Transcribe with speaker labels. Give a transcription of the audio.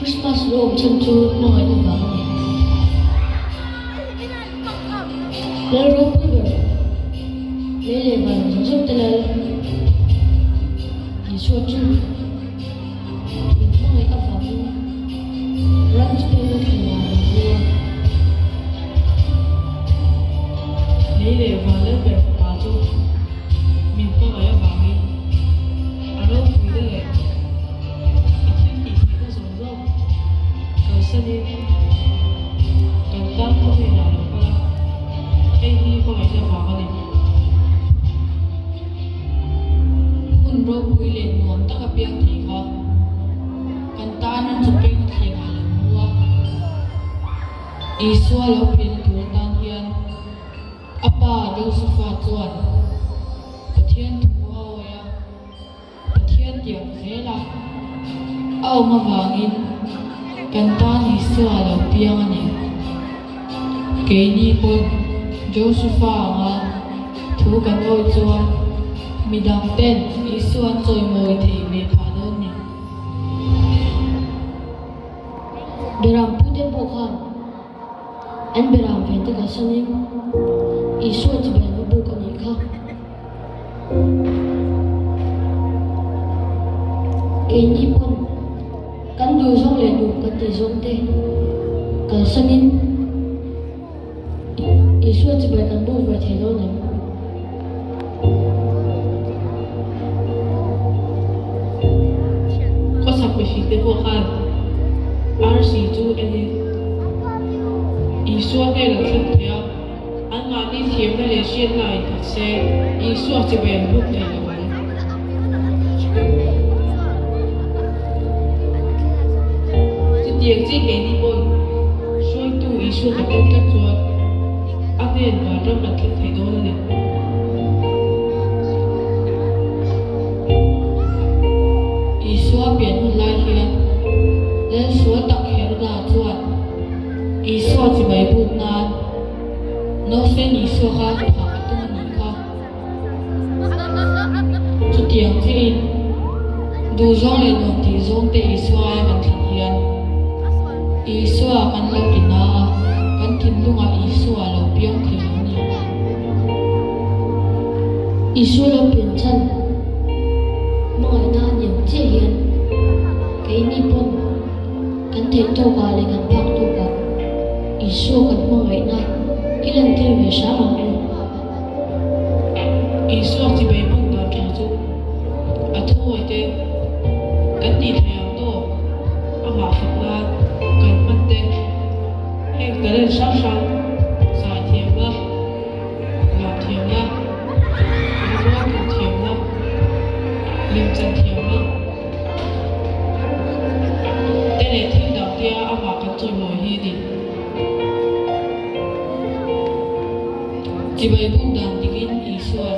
Speaker 1: Christmas lo awm chhan chu hmangaihna vang a ni. Lal ropui ber, lei leh van zawng zawng te lal Isua chu min hmangaih avangin ram chu peng a thleng a lo hmu a.
Speaker 2: Lei leh van lal ber fapa chu min hmangaih avangin a ropuina leh a thil tih theihna zawng zawng kalsanin kan tan khawvelah a lo kal a, hei hi hmangaihna vang a ni.
Speaker 3: Hun ropui leh nuam taka piang thei kha kan tan an chu peng thlengah a lo hmu a, Isua lo pian tur atan hian a pa Josefa chuan Pathian thu a awi a. Pathian tiang zela a awm avangin kan tan Isua a lo piang a ni. Keini pawn Josefa anga thu kan awi chuan midang ten Isua an chawimawi thei ve phah dawn ni.
Speaker 1: Beram pute pawh khan an beram ven te kalsanin Isua chibai an va buk a nih kha. Keini pawn kan duh zawng leh duh kan tih zawng te kalsanin Isua chibai kan buk ve thei dawn em?
Speaker 2: Khawchhak mihring te pawh khan RC chu enin Isua hmel an thleng thei a. Anmahni thiamna leh hriatna a innghat se, Isua chibai an buk thei lo ang. Chutiang chi keini pawn hruaitu Isua kan en tlat chuan a hnen vanram kan thleng thei dawn a ni.
Speaker 3: Isua pian hun lai hian Lalsual tak Heroda chuan Isua chibai buk nan Nausen Isua kha thah a tum a nih kha. Chutiang chiahin duhzawng leh nuam tih zawng te Isua aia kan thlen hian Isua kan lo ti na a, kan thinlungah Isua a lo piang thei lo a ni.
Speaker 1: Isua lo pian chhan hmangaihna a ni ang chiah hian keini pawn Kan theih tawkah leh kan phak tawkah Isua kan hmangaihna i lantir ve hram ang u.
Speaker 2: Isua chibai buk dan tha chu a thuawi te kan tih theih ang tawk amah fak nan kan hman te heng talent hrang hrang zaithiamna, lamthiamna, rimawi tum thiamna, lemchan thiamna, Te leh thil dang tia amah kan chawimawi hi ni.
Speaker 3: Chibai buk dan dikin Isua.